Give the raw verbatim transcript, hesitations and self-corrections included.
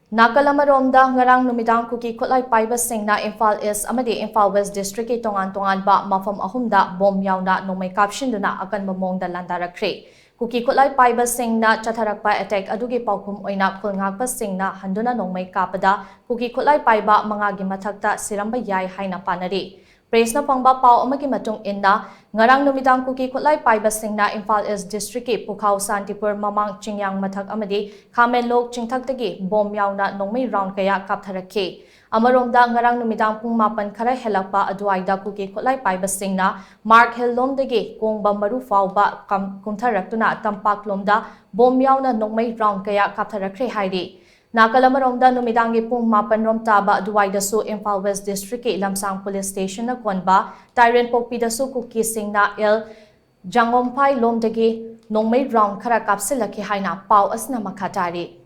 ꯅꯥꯀꯜ ꯑꯃꯔꯣꯝꯗ, ꯉꯔꯥꯡ ꯅꯨꯃꯤꯗꯥꯡ ꯀꯨꯀꯤ ꯈꯨꯠꯂꯥꯏ ꯄꯥꯏꯕꯁꯤꯡꯅ ꯏꯝꯐꯥꯜ ꯏꯁ ꯑꯃꯗꯤ ꯏꯝꯐꯥꯜ ꯋꯦꯁ ꯗꯤꯁꯇ꯭ꯔꯤꯛꯀꯤ ꯇꯣꯉꯥꯟ ꯇꯣꯉꯥꯟꯕ ꯃꯐꯝ ꯑꯍꯨꯝꯗ ꯕꯣꯝ ꯌꯥꯎꯅ ꯅꯣꯡꯃꯩ ꯀꯥꯞꯁꯤꯟꯗꯨꯅ ꯑꯀꯟꯕ ꯃꯑꯣꯡꯗ ꯂꯥꯟꯗꯥꯔꯛꯈ꯭ꯔꯦ꯫ ꯀꯨꯀꯤ ꯈꯨꯠꯂꯥꯏ ꯄꯥꯏꯕꯁꯤꯡꯅ ꯆꯠꯊꯔꯛꯄ ꯑꯦꯇꯦꯛ ꯑꯗꯨꯒꯤ ꯄꯥꯎꯈꯨꯝ ꯑꯣꯏꯅ ꯈꯨꯜ ꯉꯥꯛꯄꯁꯤꯡꯅ ꯍꯟꯗꯨꯅ ꯅꯣꯡꯃꯩ ꯀꯥꯞꯄꯗ ꯀꯨꯀꯤ ꯈꯨꯠꯂꯥꯏ ꯄꯥꯏꯕ ꯃꯉꯥꯒꯤ ꯃꯊꯛꯇ ꯁꯤꯔꯝꯕ ꯌꯥꯏ ꯍꯥꯏꯅ ꯄꯥꯅꯔꯤ꯫ ꯄ꯭ꯔꯦꯁꯅ ꯐꯪꯕ ꯄꯥꯎ ꯑꯃꯒꯤ ꯃꯇꯨꯡ ꯏꯟꯅ, ꯉꯔꯥꯡ ꯅꯨꯃꯤꯗꯥꯡ ꯀꯨꯀꯤ ꯈꯨꯠꯂꯥꯏ ꯄꯥꯏꯕꯁꯤꯡꯅ ꯏꯝꯐꯥꯜ ꯏꯁ ꯗꯤꯁꯇ꯭ꯔꯤꯛꯀꯤ ꯄꯨꯈꯥꯎ ꯁꯥꯟꯇꯤꯄꯨꯔ ꯃꯃꯥꯡ ꯆꯤꯡꯌꯥꯡ ꯃꯊꯛ ꯑꯃꯗꯤ ꯈꯥꯃꯦꯟꯂꯣꯛ ꯆꯤꯡꯊꯛꯇꯒꯤ ꯕꯣꯝ ꯌꯥꯎꯅ ꯅꯣꯡꯃꯩ ꯔꯥꯎꯟ ꯀꯌꯥ ꯀꯥꯞꯊꯔꯛꯈꯤ꯫ ꯑꯃꯔꯣꯝꯗ, ꯉꯔꯥꯡ ꯅꯨꯃꯤꯗꯥꯡ ꯄꯨꯡ ꯃꯥꯄꯟ ꯈꯔ ꯍꯦꯜꯂꯛꯄ ꯑꯗꯨꯋꯥꯏꯗ ꯀꯨꯀꯤ ꯈꯨꯠꯂꯥꯏ ꯄꯥꯏꯕꯁꯤꯡꯅ ꯃꯥꯔꯛ ꯍꯤꯜ ꯂꯣꯝꯗꯒꯤ ꯀꯣꯡꯕ ꯃꯔꯨ ꯐꯥꯎꯕ ꯀꯝ-, ꯀꯨꯝꯊꯔꯛꯇꯨꯅ ꯇꯝꯄꯥꯛꯂꯣꯝꯗ ꯕꯣꯝ ꯌꯥꯎꯅ ꯅꯣꯡꯃꯩ ꯔꯥꯎꯟ ꯀꯌꯥ ꯀꯥꯞꯊꯔꯛꯈ꯭ꯔꯦ ꯍꯥꯏꯔꯤ꯫ ꯅꯥꯀꯜ ꯑꯃꯔꯣꯝꯗ, ꯅꯨꯃꯤꯗꯥꯡꯒꯤ ꯄꯨꯡ ꯃꯥꯄꯟ ꯔꯣꯝ ꯇꯥꯕ ꯑꯗꯨꯋꯥꯏꯗꯁꯨ ꯏꯝꯐꯥꯜ ꯋꯦꯁ ꯗꯤꯁꯇ꯭ꯔꯤꯛꯀꯤ ꯂꯝꯁꯥꯡ ꯄꯨꯂꯤꯁ ꯁ꯭ꯇꯦꯁꯟꯅ ꯀꯣꯟꯕ ꯇꯥꯏꯔꯦꯟꯄꯣꯛꯄꯤꯗꯁꯨ ꯀꯨꯀꯤꯁꯤꯡꯅ ꯑꯦꯜ ꯖꯥꯡꯒꯣꯝꯐꯥꯏ ꯂꯣꯝꯗꯒꯤ ꯅꯣꯡꯃꯩ ꯔꯥꯎꯟ ꯈꯔ ꯀꯥꯞꯁꯤꯜꯂꯛꯈꯤ ꯍꯥꯏꯅ ꯄꯥꯎ ꯑꯁꯤꯅ ꯃꯈꯥ ꯇꯥꯔꯤ꯫